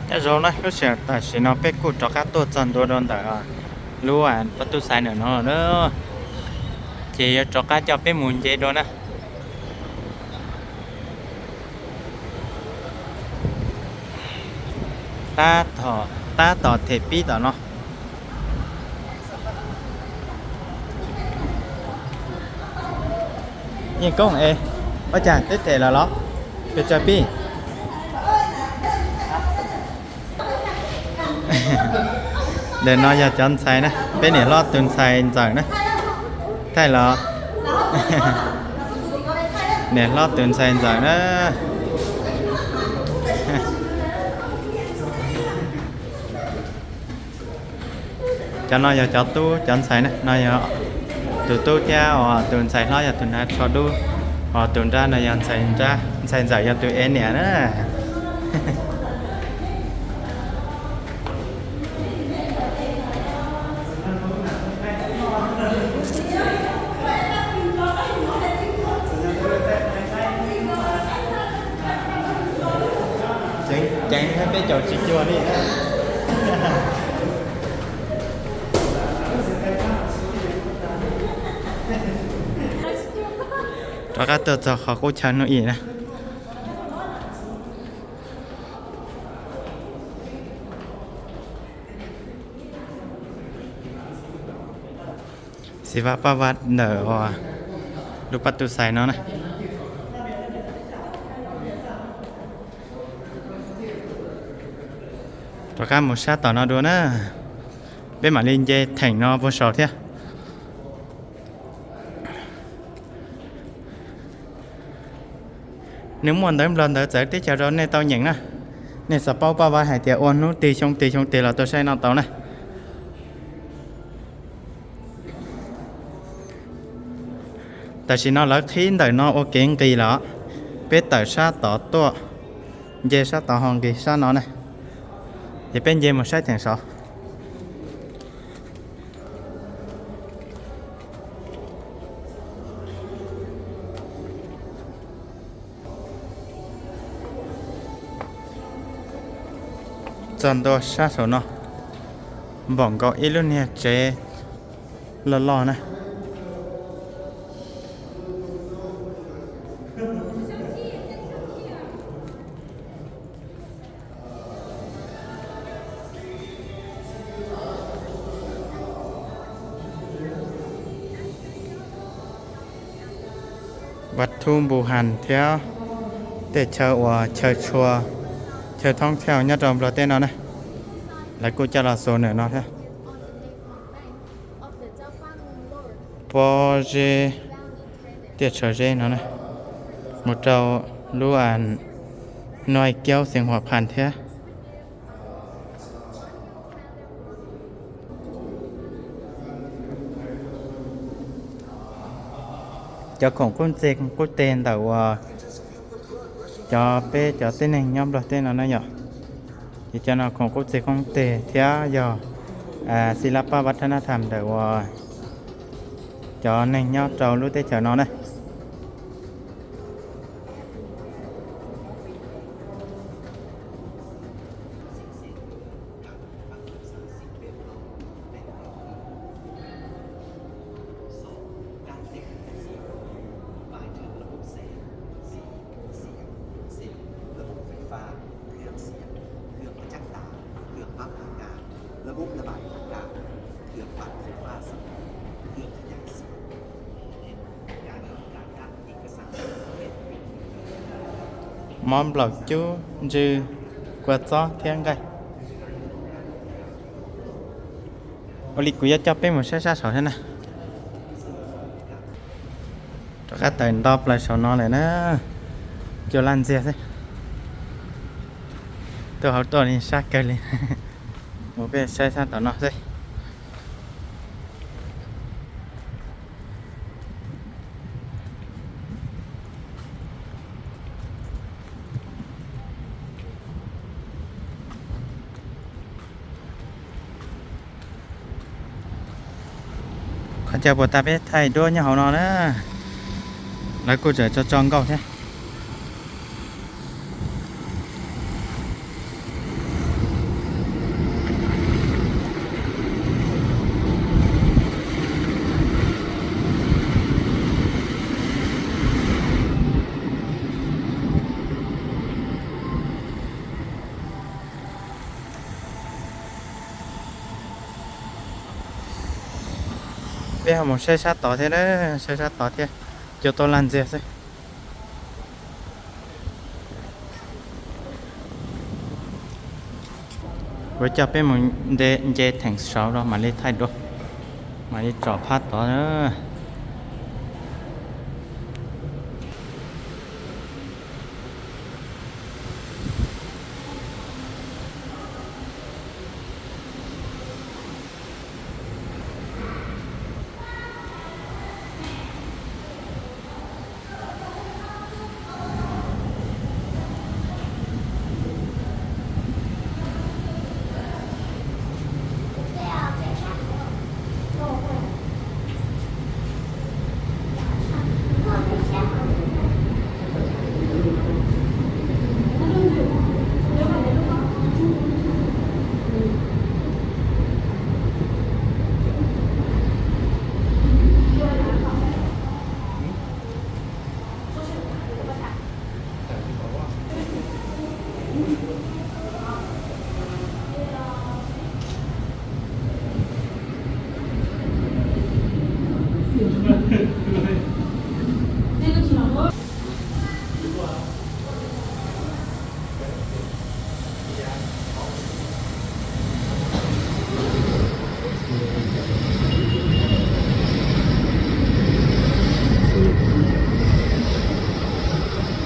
Nyob zoo na, lub sij hawm tam sim no peb kuj rov qab tuaj txog ntua rau ntawm lub pab tub xais ntawm no lawm na, ces yuav rov qab coj peb mus nce dua na. Tab tom them pib tom no. Yeej koob es, ua cas twb them lawm los? Pes tsawg pib? Ntawm no yog cov ntxhais na, peb niam hlob tus ntxhais ntxawm na. Thaij los? Niam hlob tus ntxhais ntxawm na. Cov no yog cov tub cov ntxhais na, no yog tus tub thiab os, tus ntxhais hlob yog tus hnav tsho dub, os tus nrab no yog ntxhais ntxawm yog tus ev niam na. Ceev thiab peb caum tsis cuag li. Rov qab tuaj txog qhov qub chaw hnub ib na. Xi Vaj Paj Vaj ntawm lub pab tub xais no na. Rov qab mus sab tom no dua na. Peb mam li nce theem no puag saud thiab. Nws muaj ntawv Nplog ntawv txawv teb chaws rau nej tau nyeem na. Nej xav paub Paj Vaj hais tias ua hnub twg xyoo twg xyoo twg los tuaj saib no tau na. Tam sim no lawv qhib ntawm no ua kev nqis lawm. Peb tawm sab tod tuaj, nce sab tod ho nqis sab no na. Ces peb nce mus saib theem saud. Txog ntua sab saum no, npaum nkaus ib lub niag tsev loj loj na. Vaj Thub Npu Has thiab tej chaw uas chaw tshua, chaw thoob thauj nyob rau Nplog teb no na, lawv kuj coj los xus ntawm no thiab. Pob zeb, tiaj tshaw zeb no na, mus rau lub Noj Kiaub Xeev Huam Phas thiab. Cov khoom qub txi qub teg ntawm uas cov peb cov tib neeg nyob Nplog teb no na yom. Ces cov no khoom qub txi qub teg thiab yog xi lab paj vaj thab nab tham ntawm uas cov neeg nyob rau lub teb chaws no na. Mob nplaum cub ntsw kua txob thiab nqaij. Ua li kuv yuav coj peb mus saib sab saud thiab na. Rov qab tawm nto plaws saum no lawm na. Cua laj ntxiag xwb. Tuaj hauv tuaj li sab kawg li. Mus peb saib sab tom no xwb. Qhov chaw puas tag peb thaij duab nyob hauv no na. Lawv kuj tseem tso tso nkauj thiab. Peb ho mus saib sab tod thiab, saib sab tod thiab, cua tuaj laj ntxiag xwb. Kuv coj peb mus nce theem saud los mam li thaij dua, mam li tsom phab tod.